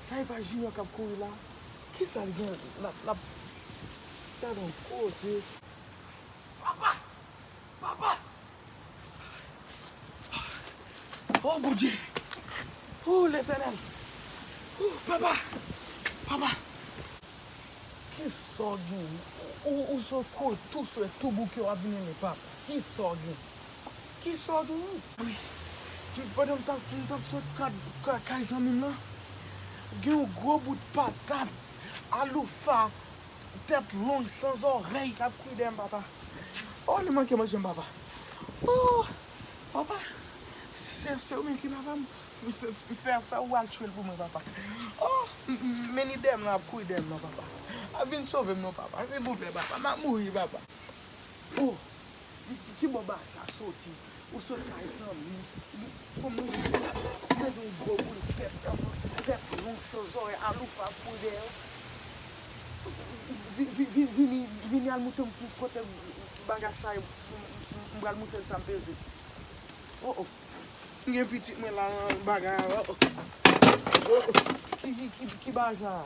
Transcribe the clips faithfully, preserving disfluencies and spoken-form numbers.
Sa e pa Junior k ap kouri la? Kisa l gen? L ap, l ap. Gade yon koze. Papa! Papa! Oh, Bondye! Oh, Letènèl! Oh, papa! Papa! Kisa w gen? Ou, ou, ou sot kouri tou swè, tou bouke, w ap vin rele papa. Kisa w gen? Kisa w gen? Wi. Pandan m t ap, m t ap sot ka-, ka-, kay zanmi m nan, gen yon gwo bout patat, aloufa, tèt long, san zòrèy k ap kouri dèyè m, papa. Oh, li manke manje m, papa. Oh, papa, se, se, se ou menm ki papa m. Fè, fè, fè, fè ou al tchwe l pou mwen, papa. Oh, m, m, men li dèyè m nan, ap kouri dèyè m nan, papa. A, vin sove m non, papa. Silvouplè, papa. M ap mouri, papa. Oh, ki, ki, ki bò ba sa soti? Ou sot kay zanmi. Kòm nou di, ou mete yon gwo boul tèt, tèt long, san zòrèy, aloufa, kouri dèyè w. Vi-, vi-, vi-, vini, vini al montre m kote bagay sa yo, m, m, m pral montre l sa m peze. Oh, oh. M gen pitit mwen la nan bagay la. Oh, oh. Oh, oh. Ki, ki, ki, ki bagay sa a?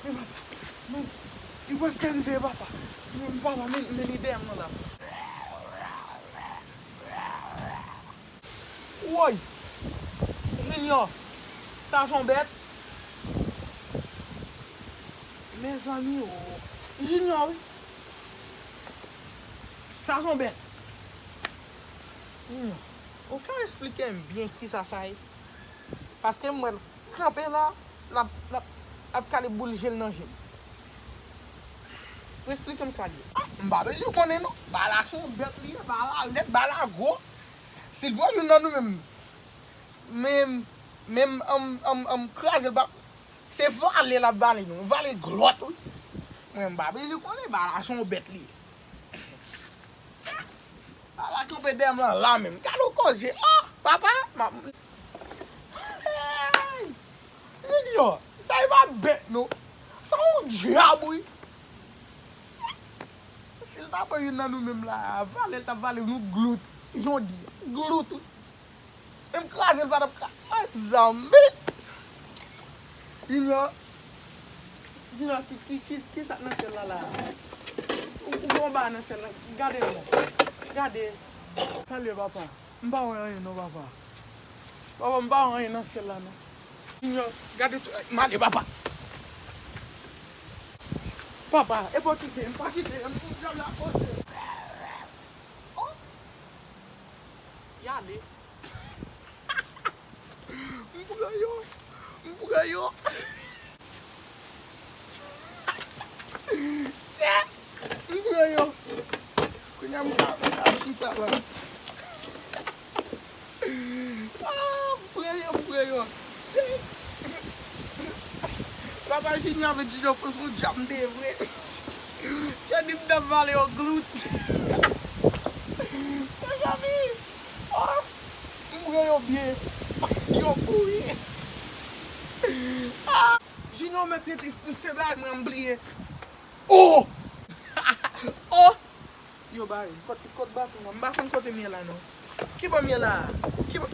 Men papa, men, li prèske rive, papa. Men papa, men, men li dèyè m nan la. Woy! Junior, sa se yon bèt. Mezanmi, oh. Junior, wi. Sa se yon bèt. Junior, ou ka esplike m byen kisa sa ye? Paske m wè l kanpe la, l ap, l ap, l ap kale boul je l nan je m. Esplike m sa l ye. Ah, m pa bezwen konnen non. Bagay la se yon bèt li ye, bagay la lèd, bagay la gwo. Si l pran youn nan nou menm, men, men, ann, ann, ann kraze l, pa, se vale l ap vale nou. Vale glòt, wi. Mwen, m pa bezwen konnen, bagay la se yon bèt li ye. Ala kanpe dèyè m lan la menm. Gade yon koze. Oh, papa, m ap, hey! Junior, sa e pa bèt non. Sa yon dyab, wi. Si l ta pran youn nan nou menm la, vale l t ap vale nou glout. Jan w di, glout, wi. Menm kraze l pa t ap ka. Mezanmi! Junior, Junior, ki, ki, ki, ki sa k nan syèl la, la? Ou, ou gen yon bagay nan syèl la. Gade l la. Gade. Salye, papa. M pa wè anyen non, papa. Papa, m pa wè anyen nan syèl la non. Junior, gade tou, m ale, papa. Papa, e pa kite, m pa kite, m pou dyab la pote. Oh! Y ale. M pran yo. M pran yo. Sè. M pran yo. Kounye a m ka, m ka chita la. Ah, m pran yo, m pran yo. Sè. Papa Junior avèk Junior Prince, yon dyab m te ye vre. Yo di m t ap vale yon glout. Mezanmi. Oh, m pran yo byen. Yo kouri. Ah, Junior mèt rete si se bagay mwen m bliye. Oh! Oh! Yo bare. Kot, kot baton nan? M pa konn kote m ye la non. Ki bò m ye la? Ki bò?